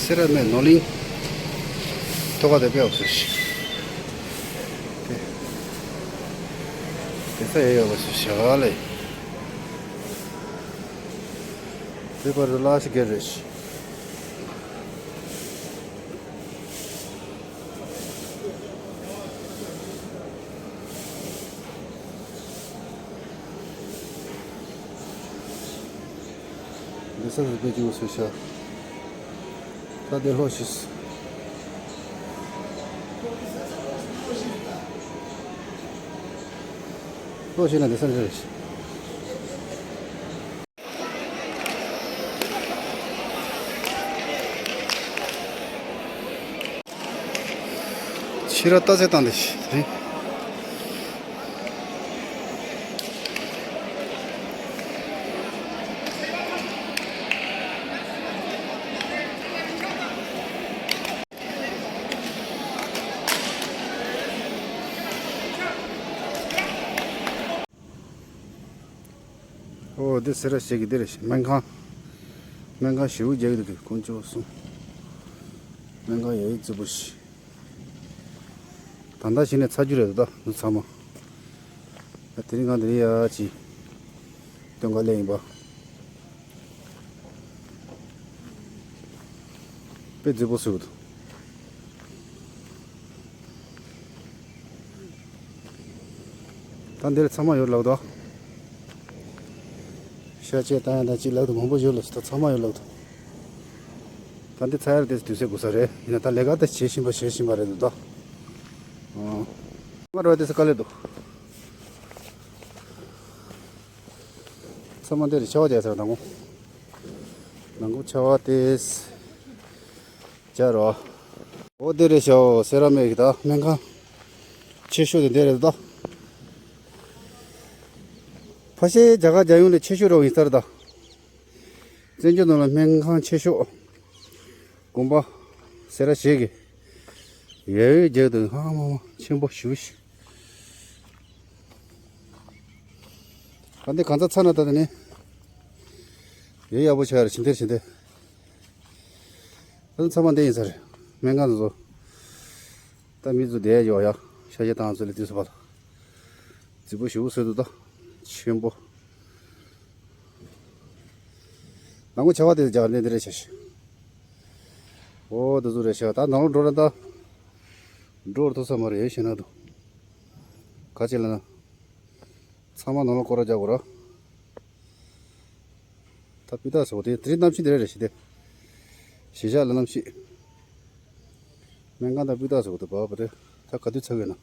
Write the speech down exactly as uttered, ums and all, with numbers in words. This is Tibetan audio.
སེ་ར་སྨད་ནོར་གླིང་ཐོག་ཁ་དེ་དཔེ་ཡག་པོ་ཞིག་དེ་དེ་ས་ཡ་ཡག་པོ་ཞིག་ཞག་ལས། དེ་བར་དུ་ལ་ཞིག་སྒེར་རེད། འདི་ས་རུ་པེ་ཅིག་སུ་ཤ། ད་དེ་ལྷོ་ཤིས། ལྷོ་ཤིས་ན་འདི་ས་རུ་རེད། ཕྱི་ར་རྟ་རྩེ་བཏང་དེ་རེད། ཨོ་འདི་སེ་ར་བྱེས་ཀྱི་འདི་རེད། སྨན་ཁང་། སྨན་ཁང་ཞེ་པོ་རྒྱག་གི་འདུག་དཀོན་མཆོག་གསུམ། སྨན་ཁང་ཡ་ཡི་རྫིག་པོ་ཞིག་ད་ལྟ་གཞི་ནས་ཚར་རྒྱུ་རེད་འདུག་ད་འདི་ཚང་མ། ད་དེ་རིང་ང་འདི་རིང་ཡ་ཅིག་སྟོན་ཁ་སླེབས་ཡིན་པ། དཔེ་རྫིག་པོ་བཟོས་འདུག་ད་འདིར་ཚང་མ་ཡོད་ལགས་དོ། ཤ་ཆས་བཏང་ཡ་དང་ཅིག་ལགས་དོ། མང་པོ་ཡོད་ལགས་སོ། ད་ཚང་མ་ཡོད་ལགས་དོ། ད་འདི་ཚ་ཡར་དེ་དུས་ཚོད་དགོས་ས་རེད། ཡིན་ན་ད་ལས་ཀ་ད་བྱེད་བཞིན་པ་བྱེད་བཞིན་པ་རེད་འདུག་ད། ཨང་། མ་རོ་དེ་ས་དཀའ་ལས་འདུག་ཚང་མ་འདིར་ཆར་པ་བརྒྱབ་ཚར། ནང་ཁོ། ནང་ཁོ་ཆར་པ་དེ་བརྒྱབ་རོ། འོ་དེ་རེད་ཤག་སེ་ར་སྨད་ཀྱི་ད་སྨན་ཁང་ཆེ་ཤོས་དེ་འདི་རེད་ད། ཕ་ཤེ་རྒྱ་གར་རྒྱལ་ཡོངས་ལས་ཆེ་ཤོས་རོ་ཡིན་ས་རེད་ད། བཙན་བྱོལ་ནང་ལ་སྨན་ཁང་ཆེ་ཤོས་དགོན་པ་སེ་ར་བྱེས་ཀྱི་ཡ་ཡི་རྒྱག་དུས་ཧང་མ་མ་ཆེན་པོ་ཞེ་པོ་ཞིག་ད་འདི་གང་ཚ་ཚ་ན་ད་དེ་ནི་ཡ་ཡག་པོ་ཆགས་རེད། ཕྱི་འདིར་ཕྱི་འདིར་ད་ཚང་མ་འདི་ཡིན་ས་རེད། སྨན་ཁང་དུ་བཟོ། ད་མི་ཚོ་བསྡད་ཡོད་ཡ། ཤ་ཤེད་བཏང་ཚོ་ལས་དུས་སུ་བ་ལ། རྫིག་པོ་ཞེ་པོ་བཟོས་འདུག་ད། ཆེན་པོ། ནང་ཁོ་བྱ་བ་དེ་རྒྱག་ནས་འདི་རེད་ཤག་འོ་དེ་ཚོ་རེད་ཤག་ད་ནང་ལོགས་འགྲོ་ར་ད། འགྲོ་ར་ཐུབ་ས་མ་རེད་ཤེས་ན་འདུག་ག་ཅི་ལ་ན། ཚང་མ་ནང་ལོགས་སྐོར་ར་རྒྱག་དགོས་ར། ད་སྤུས་དག་བཟོ་དེ་དེ་རིང་གནམ་གཤིས་འདི་རེད་རེད་ཤི་དེ། གཞིས་ཆགས་ལ་གནམ་གཤིས། སྨན་ཁང་དང་སྤུས་དག་བཟོ་དེ་བབ་པ་རེད། ད་ག་དུས་ཚར་གི་ན།